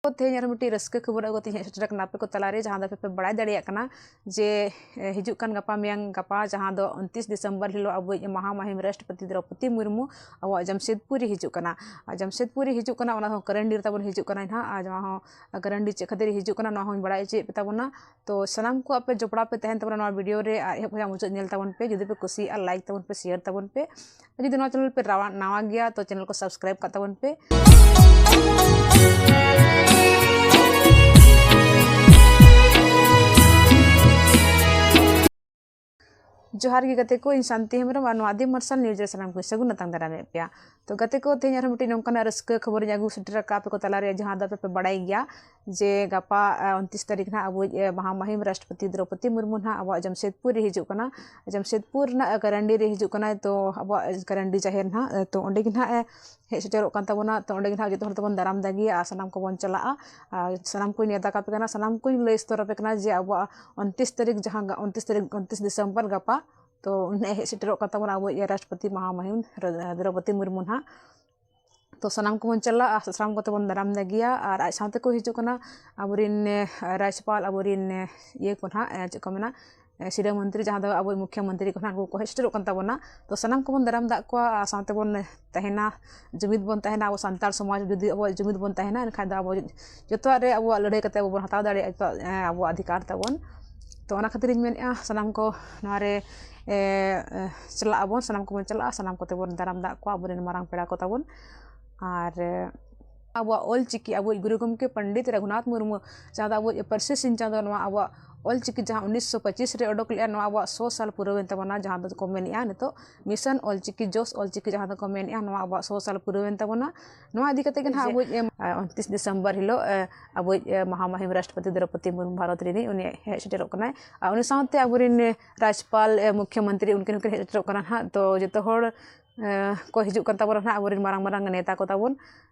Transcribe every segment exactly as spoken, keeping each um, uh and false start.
ᱛᱮᱦᱮᱧ ᱟᱨᱦᱚᱸ ᱢᱤᱫᱴᱤᱡ ᱨᱟᱹᱥᱠᱟᱹ ᱠᱷᱚᱵᱚᱨ ᱟᱹᱜᱩ ᱠᱟᱛᱮ ᱤᱧ ᱦᱮᱡ ᱥᱮᱴᱮᱨ ᱟᱠᱟᱱᱟ ᱟᱯᱮ ᱠᱚ ᱛᱟᱞᱟᱨᱮ, ᱡᱟᱦᱟᱸ ᱫᱚ ᱟᱯᱮ ᱯᱮ ᱵᱟᱲᱟᱭ ᱫᱟᱲᱮᱭᱟᱜ ᱠᱟᱱᱟ ᱡᱮ, ᱮ, ᱦᱤᱡᱩᱜ ᱠᱟᱱ ᱜᱟᱯᱟ ᱢᱮᱭᱟᱝ, ᱜᱟᱯᱟ ᱡᱟᱦᱟᱸ ᱫᱚ ᱩᱱᱛᱤᱥ ᱰᱤᱥᱮᱢᱵᱚᱨ ᱦᱤᱞᱳᱜ ᱟᱵᱚᱭᱤᱡ ᱢᱟᱦᱟ ᱢᱟᱹᱦᱤᱢ ᱨᱟᱥᱴᱨᱚᱯᱚᱛᱤ ᱫᱨᱚᱯᱚᱫᱤ ᱢᱩᱨᱢᱩ ᱟᱵᱚᱣᱟᱜ ᱡᱟᱢᱥᱮᱫᱽᱯᱩᱨ ᱨᱮ ᱦᱤᱡᱩᱜ ᱠᱟᱱᱟ᱾ ᱟᱨ ᱡᱟᱢᱥᱮᱫᱽᱯᱩᱨ ᱨᱮ ᱦᱤᱡᱩᱜ ᱠᱟᱱᱟ, ᱚᱱᱟ ᱦᱚᱸ ᱠᱟᱨᱟᱱᱰᱤ ᱨᱮ ᱛᱟᱵᱚᱱ ᱦᱤᱡᱩᱜ ᱠᱟᱱᱟ ᱱᱟᱦᱟᱜ᱾ ᱟᱨ ᱱᱚᱣᱟ ᱦᱚᱸ ᱠᱟᱨᱟᱱᱰᱤ ᱪᱮᱫ ᱠᱷᱟᱹᱛᱤᱨ ᱦᱤᱡᱩᱜ ᱠᱟᱱᱟ, ᱱᱚᱣᱟ ᱦᱚᱸᱧ ᱵᱟᱲᱟᱭ ᱦᱚᱪᱚᱭᱮᱫ ᱯᱮ ᱛᱟᱵᱚᱱᱟ᱾ ᱛᱚ ᱥᱟᱱᱟᱢ ᱠᱚ ᱟᱯᱮ ᱡᱚᱯᱲᱟᱣ ᱯᱮ ᱛᱟᱦᱮᱱ ᱛᱟᱵᱚᱱᱟ ᱱᱚᱣᱟ ᱵᱷᱤᱰᱤᱭᱳ ᱨᱮ, ᱟᱨ ᱮᱦᱚᱵ ᱠᱷᱚᱱᱟᱜ ᱢᱩᱪᱟᱹᱫ ᱧᱮᱞ ᱛᱟᱵᱚᱱ ᱯᱮ᱾ ᱡᱩᱫᱤ ᱯᱮ ᱠᱩᱥᱤᱭᱟᱜᱼᱟ, ᱞᱟᱭᱤᱠ ᱛᱟᱵᱚᱱ ᱯᱮ, ᱥᱮᱭᱟᱨ ᱛᱟᱵᱚᱱ ᱯᱮ᱾ ᱟᱨ ᱡᱩᱫᱤ ᱱᱚᱣᱟ ᱪᱮᱱᱮᱞ ᱯᱮ ᱨᱟᱣᱟ-, ᱱᱟᱣᱟ ᱜᱮᱭᱟ, ᱛᱚ ᱪᱮᱱᱮᱞ ᱠᱚ ᱥᱟᱵᱥᱠᱨᱟᱭᱤᱵ ᱠᱟᱜ ᱛᱟᱵᱚᱱ ᱯᱮ᱾ ᱡᱚᱦᱟᱨ ᱜᱮ ᱜᱟᱛᱮ ᱠᱚ, ᱤᱧ ᱥᱟᱱᱛᱤ ᱦᱮᱢᱵᱨᱚᱢ ᱟᱨ ᱱᱚᱣᱟ ᱟᱹᱫᱤᱢ ᱢᱟᱨᱥᱟᱞ ᱱᱤᱭᱩᱡᱽ ᱨᱮ ᱥᱟᱱᱟᱢ ᱠᱚ ᱥᱟᱹᱜᱩᱱ ᱟᱛᱟᱝ ᱫᱟᱨᱟᱢᱮᱫ ᱯᱮᱭᱟ᱾ ᱛᱚ ᱜᱟᱛᱮ ᱠᱚ, ᱛᱮᱦᱮᱧ ᱟᱨᱦᱚᱸ ᱢᱤᱫᱴᱤᱡ ᱱᱚᱝᱠᱟᱱᱟᱜ ᱨᱟᱹᱥᱠᱟᱹ ᱠᱷᱚᱵᱚᱨᱤᱧ ᱟᱹᱜᱩ ᱥᱮᱴᱮᱨ ᱟᱠᱟᱫ ᱟᱯᱮ ᱠᱚ ᱛᱟᱞᱟᱨᱮ, ᱡᱟᱦᱟᱸ ᱫᱚ ᱟᱯᱮ ᱯᱮ ᱵᱟᱲᱟᱭ ᱜᱮᱭᱟ ᱡᱮ ᱜᱟᱯᱟ, ᱟ, ᱩᱱᱛᱤᱥ ᱛᱟᱹᱨᱤᱠᱷ ᱱᱟᱦᱟᱜ ᱟᱵᱚᱭᱤᱡ, ᱮ, ᱢᱟᱦᱟ ᱢᱟᱹᱦᱤᱢ ᱨᱟᱥᱴᱨᱚᱯᱚᱛᱤ ᱫᱨᱚᱯᱚᱫᱤ ᱢᱩᱨᱢᱩ ᱱᱟᱦᱟᱜ ᱟᱵᱚᱣᱟᱜ ᱡᱟᱢᱥᱮᱫᱽᱯᱩᱨ ᱨᱮ ᱦᱤᱡᱩᱜ ᱠᱟᱱᱟ᱾ ᱡᱟᱢᱥᱮᱫᱽᱯᱩᱨ ᱨᱮᱱᱟᱜ ᱠᱟᱨᱟᱱᱰᱤ ᱨᱮ ᱦᱤᱡᱩᱜ ᱠᱟᱱᱟᱭ, ᱛᱚ ᱟᱵᱚᱣᱟᱜ ᱠᱟᱨᱟᱱᱰᱤ ᱡᱟᱦᱮᱨ ᱱᱟᱦᱟᱜ, ᱛᱚ ᱚᱸᱰᱮ ᱜᱮ ᱱᱟᱦᱟᱜ ᱮ ᱦᱮᱡ ᱥᱮᱴᱮᱨᱚᱜ ᱠᱟᱱ ᱛᱟᱵᱚᱱᱟ᱾ ᱛᱚ ᱚᱸᱰᱮ ᱜᱮ ᱱᱟᱦᱟᱜ ᱡᱚᱛᱚ ᱦᱚᱲ ᱛᱮᱵᱚᱱ ᱫᱟᱨᱟᱢ ᱫᱟᱜᱮᱭᱟ ᱟᱨ ᱥᱟᱱᱟᱢ ᱠᱚᱵᱚᱱ ᱪᱟᱞᱟᱜᱼᱟ᱾ ᱟᱨ ᱥᱟᱱᱟᱢ ᱠᱚᱧ ᱱᱮᱣᱛᱟ ᱠᱟᱯᱮ ᱠᱟᱱᱟ, ᱥᱟᱱᱟᱢ ᱠᱚᱧ ᱞᱟᱹᱭ ᱥᱚᱫᱚᱨ ᱟᱯᱮ ᱠᱟᱱᱟ ᱡᱮ ᱟᱵᱚᱣᱟᱜ ᱩᱱᱛᱤᱥ ᱛᱟᱹᱨᱤᱠᱷ, ᱡᱟᱦᱟᱸ ᱜᱟ-, ᱩᱱᱛᱤᱥ ᱛᱟᱹᱨᱤᱠᱷ, ᱩᱱᱛᱤᱥ ᱰᱤᱥᱮᱢᱵᱚᱨ ᱜᱟᱯᱟ, ᱛᱚ ᱩᱱᱤ ᱦᱮᱡ ᱥᱮᱴᱮᱨᱚᱜ ᱠᱟᱱ ᱛᱟᱵᱚᱱᱟ ᱟᱵᱚᱭᱤᱡ ᱨᱟᱥᱴᱨᱚᱯᱚᱛᱤ ᱢᱟᱦᱟ ᱢᱟᱹᱦᱤᱢ ᱨᱟ-, ᱫᱨᱚᱯᱚᱫᱤ ᱢᱩᱨᱢᱩ ᱱᱟᱦᱟᱜ᱾ ᱛᱚ ᱥᱟᱱᱟᱢ ᱠᱚᱵᱚᱱ ᱪᱟᱞᱟᱜᱼᱟ, ᱥᱟᱱᱟᱢ ᱠᱚᱛᱮ ᱵᱚᱱ ᱫᱟᱨᱟᱢ ᱫᱟᱜᱮᱭᱟ᱾ ᱟᱨ ᱟᱡ ᱥᱟᱶᱛᱮ ᱠᱚ ᱦᱤᱡᱩᱜ ᱠᱟᱱᱟ ᱟᱵᱚᱨᱮᱱ, ᱮ, ᱨᱟᱡᱽᱯᱟᱞ, ᱟᱵᱚᱨᱮᱱ, ᱮ, ᱤᱭᱟᱹ ᱠᱚ ᱱᱟᱦᱟᱜ, ᱮ, ᱪᱮᱫ ᱠᱚ ᱢᱮᱱᱟ, ᱮ, ᱥᱤᱨᱟᱹ ᱢᱚᱱᱛᱨᱤ, ᱡᱟᱦᱟᱸ ᱫᱚ ᱟᱵᱚ ᱢᱩᱠᱷᱭᱚ ᱢᱚᱱᱛᱨᱤ ᱠᱚ ᱱᱟᱦᱟᱜ ᱠᱚ ᱦᱮᱡ ᱥᱮᱴᱮᱨᱚᱜ ᱠᱟᱱ ᱛᱟᱵᱚᱱᱟ᱾ ᱛᱚ ᱥᱟᱱᱟᱢ ᱠᱚᱵᱚᱱ ᱫᱟᱨᱟᱢ ᱫᱟᱜ ᱠᱚᱣᱟ ᱟᱨ ᱥᱟᱶᱛᱮ ᱵᱚᱱ ᱛᱟᱦᱮᱱᱟ, ᱡᱩᱢᱤᱫ ᱵᱚᱱ ᱛᱟᱦᱮᱱᱟ᱾ ᱟᱵᱚ ᱥᱟᱱᱛᱟᱲ ᱥᱚᱢᱟᱡᱽ ᱡᱩᱫᱤ ᱟᱵᱚ ᱡᱩᱢᱤᱫ ᱵᱚᱱ ᱛᱟᱦᱮᱱᱟ, ᱮᱱᱠᱷᱟᱱ ᱫᱚ ᱟᱵᱚ ᱡᱚᱛᱚᱣᱟᱜ ᱨᱮ ᱟᱵᱚᱣᱟᱜ ᱞᱟᱹᱲᱦᱟᱹᱭ ᱠᱟᱛᱮ ᱟᱵᱚ ᱵᱚᱱ ᱦᱟᱛᱟᱣ ᱫᱟᱲᱮᱭᱟᱜᱼᱟ ᱡᱚᱛᱚᱣᱟᱜ, ᱮ, ᱟᱵᱚᱣᱟᱜ ᱚᱫᱷᱤᱠᱟᱨ ᱛᱟᱵᱚᱱ᱾ ᱛᱚ ᱚᱱᱟ ᱠᱷᱟᱹᱛᱤᱨᱤᱧ ᱢᱮᱱᱮᱫᱼᱟ, ᱥᱟᱱᱟᱢ ᱠᱚ ᱱᱚᱣᱟ ᱨᱮ, ᱮ, ᱮ, ᱪᱟᱞᱟᱜ ᱟᱵᱚᱱ, ᱥᱟᱱᱟᱢ ᱠᱚᱵᱚᱱ ᱪᱟᱞᱟᱜᱼᱟ, ᱥᱟᱱᱟᱢ ᱠᱚᱛᱮ ᱵᱚᱱ ᱫᱟᱨᱟᱢ ᱫᱟᱜ ᱠᱚᱣᱟ ᱟᱵᱚᱨᱮᱱ ᱢᱟᱨᱟᱝ ᱯᱮᱲᱟ ᱠᱚ ᱛᱟᱵᱚᱱ᱾ ᱟᱨ, ᱮ, ᱟᱵᱚᱣᱟᱜ ᱚᱞ ᱪᱤᱠᱤ, ᱟᱵᱚᱭᱤᱡ ᱜᱩᱨᱩ ᱜᱚᱢᱠᱮ ᱯᱚᱱᱰᱤᱛ ᱨᱚᱜᱷᱩᱱᱟᱛᱷ ᱢᱩᱨᱢᱩ, ᱡᱟᱦᱟᱸ ᱫᱚ ᱟᱵᱚᱭᱤᱡ ᱯᱟᱹᱨᱥᱤ ᱥᱤᱧ ᱪᱟᱸᱫᱚ, ᱱᱚᱣᱟ ᱟᱵᱚᱣᱟᱜ ᱚᱞ ᱪᱤᱠᱤ ᱡᱟᱦᱟᱸ ᱩᱱᱤᱥᱥᱚ ᱯᱚᱸᱪᱤᱥ ᱨᱮ ᱚᱰᱚᱠ ᱞᱮᱫᱼᱟ, ᱱᱚᱣᱟ ᱟᱵᱚᱣᱟᱜ ᱥᱚ ᱥᱟᱞ ᱯᱩᱨᱟᱹᱣᱮᱱ ᱛᱟᱵᱚᱱᱟ, ᱡᱟᱦᱟᱸ ᱫᱚᱠᱚ ᱢᱮᱱᱮᱫᱼᱟ ᱱᱤᱛᱚᱜ ᱢᱤᱥᱚᱱ ᱚᱞ ᱪᱤᱠᱤ, ᱡᱳᱥ ᱚᱞ ᱪᱤᱠᱤ ᱡᱟᱦᱟᱸ ᱫᱚᱠᱚ ᱢᱮᱱᱮᱫᱼᱟ, ᱱᱚᱣᱟ ᱟᱵᱚᱣᱟᱜ ᱥᱚ ᱥᱟᱞ ᱯᱩᱨᱟᱹᱣᱮᱱ ᱛᱟᱵᱚᱱᱟ᱾ ᱱᱚᱣᱟ ᱤᱫᱤ ᱠᱟᱛᱮ ᱜᱮ ᱱᱟᱦᱟᱜ ᱡᱮ ᱟᱵᱚᱭᱤᱡ, ᱮ, ᱩᱱᱛᱤᱥ ᱰᱤᱥᱮᱢᱵᱚᱨ ᱦᱤᱞᱳᱜ, ᱮ, ᱟᱵᱚᱭᱤᱡ, ᱮ, ᱢᱟᱦᱟ ᱢᱟᱹᱦᱤᱢ ᱨᱟᱥᱴᱨᱚᱯᱚᱛᱤ ᱫᱨᱚᱯᱚᱫᱤ ᱢᱩᱨᱢᱩ ᱵᱷᱟᱨᱚᱛ ᱨᱤᱱᱤᱡ, ᱩᱱᱤ ᱦᱮᱡ ᱥᱮᱴᱮᱨᱚᱜ ᱠᱟᱱᱟᱭ᱾ ᱟᱨ ᱩᱱᱤ ᱥᱟᱶᱛᱮ ᱟᱵᱚᱨᱮᱱ, ᱮ, ᱨᱟᱡᱽᱯᱟᱞ, ᱮ, ᱢᱩᱠᱷᱭᱚ ᱢᱚᱱᱛᱨᱤ, ᱩᱱᱠᱤᱱ ᱦᱚᱸᱠᱤᱱ ᱦᱮᱡ ᱥᱮᱴᱮᱨᱚᱜ ᱠᱟᱱᱟ ᱱᱟᱦᱟᱜ᱾ ᱛᱚ ᱡᱚᱛᱚ ᱦᱚᱲ, ᱮ, ᱠᱚ ᱦᱤᱡᱩᱜ ᱠᱟᱱ ᱛᱟᱵᱚᱱᱟ ᱱᱟᱦᱟᱜ, ᱟᱵᱚᱨᱮᱱ ᱢᱟᱨᱟᱝ ᱢᱟᱨᱟᱝ ᱱᱮᱛᱟ ᱠᱚ ᱛᱟᱵᱚᱱ,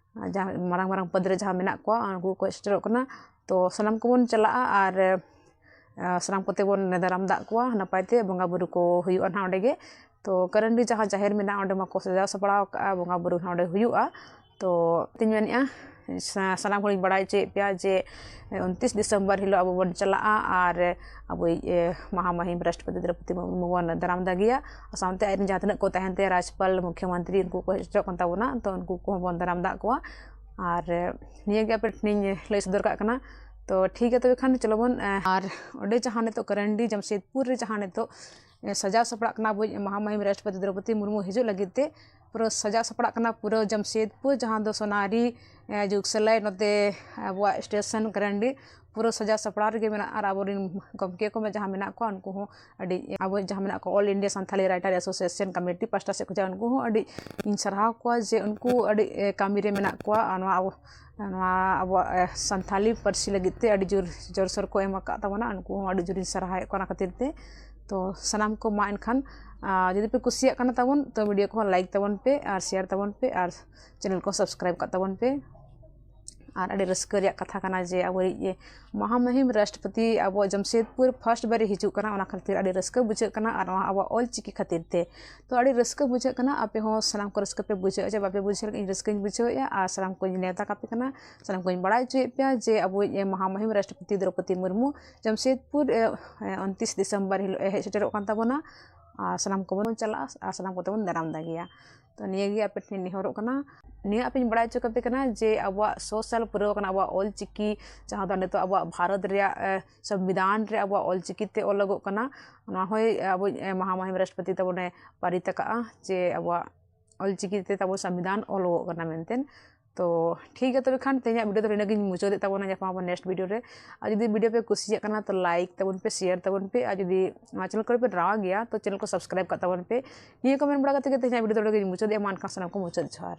ᱡᱟᱦᱟᱸ ᱢᱟᱨᱟᱝ ᱢᱟᱨᱟᱝ ᱯᱚᱫᱽ ᱨᱮ ᱡᱟᱦᱟᱸ ᱢᱮᱱᱟᱜ ᱠᱚᱣᱟ, ᱩᱱᱠᱩ ᱠᱚ ᱦᱮᱡ ᱥᱮᱴᱮᱨᱚᱜ ᱠᱟᱱᱟ᱾ ᱛᱚ ᱥᱟᱱᱟᱢ ᱠᱚᱵᱚᱱ ᱪᱟᱞᱟᱜᱼᱟ ᱟᱨ, ᱮ, ᱥᱟᱱᱟᱢ ᱠᱚᱛᱮ ᱵᱚᱱ ᱫᱟᱨᱟᱢ ᱫᱟᱜ ᱠᱚᱣᱟ ᱱᱟᱯᱟᱭ ᱛᱮ, ᱵᱚᱸᱜᱟ ᱵᱩᱨᱩ ᱠᱚ ᱦᱩᱭᱩᱜᱼᱟ ᱱᱟᱦᱟᱜ ᱚᱸᱰᱮ ᱜᱮ᱾ ᱛᱚ ᱠᱟᱨᱟᱱᱰᱤ ᱡᱟᱦᱟᱸ ᱡᱟᱦᱮᱨ ᱢᱮᱱᱟᱜᱼᱟ, ᱚᱸᱰᱮ ᱢᱟᱠᱚ ᱥᱟᱡᱟᱣ ᱥᱟᱯᱲᱟᱣ ᱠᱟᱜᱼᱟ, ᱵᱚᱸᱜᱟ ᱵᱩᱨᱩ ᱱᱟᱦᱟᱜ ᱚᱸᱰᱮ ᱦᱩᱭᱩᱜᱼᱟ᱾ ᱛᱚ ᱛᱤᱧ ᱢᱮᱱᱮᱫᱼᱟ, ᱥᱟ- ᱥᱟᱱᱟᱢ ᱦᱚᱲᱤᱧ ᱵᱟᱲᱟᱭ ᱦᱚᱪᱚᱭᱮᱫ ᱯᱮᱭᱟ ᱡᱮ ᱩᱱᱛᱤᱥ ᱰᱤᱥᱮᱢᱵᱚᱨ ᱦᱤᱞᱳᱜ ᱟᱵᱚ ᱵᱚᱱ ᱪᱟᱞᱟᱜᱼᱟ ᱟᱨ ᱟᱵᱚᱭᱤᱡ ᱮ, ᱢᱟᱦᱟ ᱢᱟᱹᱦᱤᱢ ᱨᱟᱥᱴᱨᱚᱯᱚᱛᱤ ᱫᱨᱚᱯᱚᱫᱤ ᱢᱩᱨᱢᱩ ᱵᱚᱱ ᱫᱟᱨᱟᱢ ᱫᱟᱜᱮᱭᱟ᱾ ᱟᱨ ᱥᱟᱶᱛᱮ ᱟᱡ ᱨᱮᱱ ᱡᱟᱦᱟᱸ ᱛᱤᱱᱟᱹᱜ ᱠᱚ ᱛᱟᱦᱮᱱ ᱛᱮ ᱨᱟᱡᱽᱯᱟᱞ, ᱢᱩᱠᱷᱭᱚᱢᱚᱱᱛᱨᱤ, ᱩᱱᱠᱩ ᱠᱚ ᱦᱮᱡ ᱥᱮᱴᱮᱨᱚᱜ ᱠᱟᱱ ᱛᱟᱵᱚᱱᱟ, ᱛᱚ ᱩᱱᱠᱩ ᱠᱚᱦᱚᱸ ᱵᱚᱱ ᱫᱟᱨᱟᱢ ᱫᱟᱜ ᱠᱚᱣᱟ᱾ ᱟᱨ ᱮ, ᱱᱤᱭᱟᱹ ᱜᱮ ᱟᱯᱮ ᱴᱷᱮᱱᱤᱧ ᱞᱟᱹᱭ ᱥᱚᱫᱚᱨ ᱠᱟᱜ ᱠᱟᱱᱟ᱾ ᱛᱚ ᱴᱷᱤᱠ ᱜᱮᱭᱟ, ᱛᱚᱵᱮ ᱠᱷᱟᱱ ᱪᱚᱞᱚ ᱵᱚᱱ ᱮ, ᱟᱨ ᱚᱸᱰᱮ ᱡᱟᱦᱟᱸ ᱱᱤᱛᱚᱜ ᱠᱟᱨᱟᱱᱰᱤ ᱡᱟᱢᱥᱮᱫᱽᱯᱩᱨ ᱨᱮ ᱡᱟᱦᱟᱸ ᱱᱤᱛᱚᱜ ᱮ, ᱥᱟᱡᱟᱣ ᱥᱟᱯᱲᱟᱜ ᱠᱟᱱᱟ ᱟᱵᱚᱭᱤᱡ ᱢᱟᱦᱟ ᱢᱟᱹᱦᱤᱢ ᱨᱟᱥᱴᱨᱚᱯᱚᱛᱤ ᱫᱨᱚᱯᱚᱫᱤ ᱢᱩᱨᱢᱩ ᱦᱤᱡᱩᱜ ᱞᱟᱹᱜᱤᱫ ᱛᱮ, ᱯᱩᱨᱟᱹ ᱥᱟᱡᱟᱣ ᱥᱟᱯᱲᱟᱜ ᱠᱟᱱᱟ ᱯᱩᱨᱟᱹ ᱡᱟᱢᱥᱮᱫᱽᱯᱩᱨ, ᱡᱟᱦᱟᱸ ᱫᱚ ᱥᱚᱱᱟᱨᱤ ᱮ, ᱡᱩᱜᱽ ᱥᱟᱞᱟᱭ ᱱᱚᱛᱮ ᱟᱵᱚᱣᱟᱜ ᱥᱴᱮᱥᱚᱱ ᱠᱟᱨᱟᱱᱰᱤ ᱯᱩᱨᱟᱹ ᱥᱟᱡᱟᱣ ᱥᱟᱯᱲᱟᱣ ᱨᱮᱜᱮ ᱢᱮᱱᱟᱜᱼᱟ᱾ ᱟᱨ ᱟᱵᱚᱨᱮᱱ ᱜᱚᱢᱠᱮ ᱠᱚ ᱡᱟᱦᱟᱸ ᱢᱮᱱᱟᱜ ᱠᱚᱣᱟ, ᱩᱱᱠᱩ ᱦᱚᱸ ᱟᱹᱰᱤ, ᱟᱵᱚ ᱡᱟᱦᱟᱸ ᱢᱮᱱᱟᱜ ᱠᱚᱣᱟ, All India Santhali Writer Association Committee ᱯᱟᱥᱴᱟ ᱥᱮᱫ ᱠᱷᱚᱱᱟᱜ ᱩᱱᱠᱩ ᱦᱚᱸ ᱟᱹᱰᱤ ᱤᱧ ᱥᱟᱨᱦᱟᱣ ᱠᱚᱣᱟ ᱡᱮ ᱩᱱᱠᱩ ᱟᱹᱰᱤ ᱮ, ᱠᱟᱹᱢᱤ ᱨᱮ ᱢᱮᱱᱟᱜ ᱠᱚᱣᱟ᱾ ᱟᱨ ᱱᱚᱣᱟ ᱟᱵᱚ, ᱱᱚᱣᱟ ᱟᱵᱚᱣᱟᱜ ᱮ, ᱥᱟᱱᱛᱷᱟᱞᱤ ᱯᱟᱹᱨᱥᱤ ᱞᱟᱹᱜᱤᱫ ᱛᱮ ᱟᱹᱰᱤ ᱡᱳᱨ ᱡᱳᱨ ᱥᱳᱨ ᱠᱚ ᱮᱢ ᱟᱠᱟᱫ ᱛᱟᱵᱚᱱᱟ᱾ ᱩᱱᱠᱩ ᱦᱚᱸ ᱟᱹᱰᱤ ᱡᱳᱨᱤᱧ ᱥᱟᱨᱦᱟᱣᱮᱫ ᱠᱚᱣᱟ ᱚᱱᱟ ᱠᱷᱟᱹᱛᱤᱨ ᱛᱮ᱾ ᱛᱚ ᱥᱟᱱᱟᱢ ᱠᱚ ᱢᱟ ᱮᱱᱠᱷᱟᱱ ᱟᱨ ᱡᱩᱫᱤ ᱯᱮ ᱠᱩᱥᱤᱭᱟᱜ ᱠᱟᱱᱟ ᱛᱟᱵᱚᱱ, ᱛᱚ ᱵᱷᱤᱰᱤᱭᱳ ᱠᱚᱦᱚᱸ ᱞᱟᱭᱤᱠ ᱛᱟᱵᱚᱱ ᱯᱮ ᱟᱨ ᱥᱮᱭᱟᱨ ᱛᱟᱵᱚᱱ ᱯᱮ ᱟᱨ ᱪᱮᱱᱮᱞ ᱠᱚ ᱥᱟᱵᱥᱠᱨᱟᱭᱤᱵ ᱠᱟᱜ ᱛᱟᱵᱚᱱ ᱯᱮ᱾ ᱟᱨ ᱟᱹᱰᱤ ᱨᱟᱹᱥᱠᱟᱹ ᱨᱮᱭᱟᱜ ᱠᱟᱛᱷᱟ ᱠᱟᱱᱟ ᱡᱮ ᱟᱵᱚᱭᱤᱡ ᱢᱟᱦᱟ ᱢᱟᱹᱦᱤᱢ ᱨᱟᱥᱴᱨᱚᱯᱚᱛᱤ ᱟᱵᱚ ᱡᱟᱢᱥᱮᱫᱽᱯᱩᱨ ᱯᱷᱟᱥᱴ ᱵᱟᱨᱮ ᱦᱤᱡᱩᱜ ᱠᱟᱱᱟ, ᱚᱱᱟ ᱠᱷᱟᱹᱛᱤᱨ ᱟᱹᱰᱤ ᱨᱟᱹᱥᱠᱟᱹ ᱵᱩᱡᱷᱟᱹᱜ ᱠᱟᱱᱟ᱾ ᱟᱨ ᱱᱚᱣᱟ ᱟᱵᱚᱣᱟᱜ ᱚᱞ ᱪᱤᱠᱤ ᱠᱷᱟᱹᱛᱤᱨ ᱛᱮ, ᱛᱚ ᱟᱹᱰᱤ ᱨᱟᱹᱥᱠᱟᱹ ᱵᱩᱡᱷᱟᱹᱜ ᱠᱟᱱᱟ᱾ ᱟᱯᱮ ᱦᱚᱸ ᱥᱟᱱᱟᱢ ᱠᱚ ᱨᱟᱹᱥᱠᱟᱹ ᱯᱮ ᱵᱩᱡᱷᱟᱹᱣᱟ, ᱡᱮ ᱵᱟᱯᱮ ᱵᱩᱡᱷᱟᱹᱣ ᱞᱮᱠᱷᱟᱱ ᱤᱧ ᱨᱟᱹᱥᱠᱟᱹᱧ ᱵᱩᱡᱷᱟᱹᱣᱮᱫᱼᱟ᱾ ᱟᱨ ᱥᱟᱱᱟᱢ ᱠᱚᱧ ᱱᱮᱣᱛᱟ ᱠᱟᱯᱮ ᱠᱟᱱᱟ, ᱥᱟᱱᱟᱢ ᱠᱚᱧ ᱵᱟᱲᱟᱭ ᱦᱚᱪᱚᱭᱮᱫ ᱯᱮᱭᱟ ᱡᱮ ᱟᱵᱚᱭᱤᱡ ᱢᱟᱦᱟ ᱢᱟᱹᱦᱤᱢ ᱨᱟᱥᱴᱨᱚᱯᱚᱛᱤ ᱫᱨᱚᱯᱚᱫᱤ ᱢᱩᱨᱢᱩ ᱡᱟᱢᱥᱮᱫᱽᱯᱩᱨ ᱮ, ᱮ, ᱩᱱᱛᱤᱥ ᱰᱤᱥᱮᱢᱵᱚᱨ ᱦᱤᱞᱳᱜ ᱮ ᱦᱮᱡ ᱥᱮᱴᱮᱨᱚᱜ ᱠᱟᱱ ᱛᱟᱵᱚᱱᱟ᱾ ᱟᱨ ᱥᱟᱱᱟᱢ ᱠᱚᱵᱚᱱ ᱪᱟᱞᱟᱜᱼᱟ ᱟᱨ ᱥᱟᱱᱟᱢ ᱠᱚᱛᱮ ᱵᱚᱱ ᱫᱟᱨᱟᱢ ᱫᱟᱜᱮᱭᱟ᱾ ᱛᱚ ᱱᱤᱭᱟᱹ ᱜᱮ ᱟᱯᱮ ᱴᱷᱮᱱ ᱱᱮᱦᱚᱨᱚᱜ ᱠᱟᱱᱟ, ᱱᱤᱭᱟᱹ ᱟᱯᱮᱧ ᱵᱟᱲᱟᱭ ᱦᱚᱪᱚ ᱠᱟᱯᱮ ᱠᱟᱱᱟ ᱡᱮ ᱟᱵᱚᱣᱟᱜ ᱥᱚ ᱥᱟᱞ ᱯᱩᱨᱟᱹᱣ ᱠᱟᱱᱟ, ᱟᱵᱚᱣᱟᱜ ᱚᱞ ᱪᱤᱠᱤ, ᱡᱟᱦᱟᱸ ᱫᱚ ᱱᱤᱛᱚᱜ ᱟᱵᱚᱣᱟᱜ ᱵᱷᱟᱨᱚᱛ ᱨᱮᱭᱟᱜ ᱮ, ᱥᱚᱝᱵᱤᱫᱷᱟᱱ ᱨᱮ ᱟᱵᱚᱣᱟᱜ ᱚᱞ ᱪᱤᱠᱤ ᱛᱮ ᱚᱞᱚᱜᱚᱜ ᱠᱟᱱᱟ᱾ ᱱᱚᱣᱟ ᱦᱚᱸᱭ ᱟᱵᱚ ᱮ, ᱢᱟᱦᱟ ᱢᱟᱹᱦᱤᱢ ᱨᱟᱥᱴᱨᱚᱯᱚᱛᱤ ᱛᱟᱵᱚᱱᱮ ᱯᱟᱨᱤᱛ ᱟᱠᱟᱫᱼᱟ ᱡᱮ ᱟᱵᱚᱣᱟᱜ ᱚᱞ ᱪᱤᱠᱤ ᱛᱮ ᱛᱟᱵᱚ ᱥᱚᱝᱵᱤᱫᱷᱟᱱ ᱚᱞᱚᱜᱚᱜ ᱠᱟᱱᱟ ᱢᱮᱱᱛᱮ᱾ ᱛᱚ ᱴᱷᱤᱠ ᱜᱮᱭᱟ, ᱛᱚᱵᱮ ᱠᱷᱟᱱ ᱛᱮᱦᱮᱧᱟᱜ ᱵᱷᱤᱰᱤᱭᱳ ᱫᱚ ᱱᱤᱱᱟᱹᱜ ᱜᱤᱧ ᱢᱩᱪᱟᱹᱫᱮᱫ ᱛᱟᱵᱚᱱᱟ᱾ ᱧᱟᱯᱟᱢ ᱟᱵᱚᱱ ᱱᱮᱠᱥᱴ ᱵᱷᱤᱰᱤᱭᱳ ᱨᱮ᱾ ᱟᱨ ᱡᱩᱫᱤ ᱵᱷᱤᱰᱤᱭᱳ ᱯᱮ ᱠᱩᱥᱤᱭᱟᱜ ᱠᱟᱱᱟ, ᱛᱚ ᱞᱟᱭᱤᱠ ᱛᱟᱵᱚᱱ ᱯᱮ, ᱥᱮᱭᱟᱨ ᱛᱟᱵᱚᱱ ᱯᱮ, ᱟᱨ ᱡᱩᱫᱤ ᱱᱚᱣᱟ ᱪᱮᱱᱮᱞ ᱠᱚᱨᱮ ᱯᱮ ᱱᱟᱣᱟ ᱜᱮᱭᱟ, ᱛᱚ ᱪᱮᱱᱮᱞ ᱠᱚ ᱥᱟᱵᱥᱠᱨᱟᱭᱤᱵ ᱠᱟᱜ ᱛᱟᱵᱚᱱ ᱯᱮ᱾ ᱱᱤᱭᱟᱹ ᱠᱚ ᱢᱮᱱ ᱵᱟᱲᱟ ᱠᱟᱛᱮ ᱜᱮ ᱛᱮᱦᱮᱧᱟᱜ ᱵᱷᱤᱰᱤᱭᱳ ᱫᱚ ᱱᱚᱰᱮ ᱜᱤᱧ ᱢᱩᱪᱟᱹᱫᱮᱫᱼᱟ᱾ ᱢᱟ ᱮᱱᱠᱷᱟᱱ ᱥᱟᱱᱟᱢ ᱠᱚ ᱢᱩᱪᱟᱹᱫ ᱡᱚᱦᱟᱨ᱾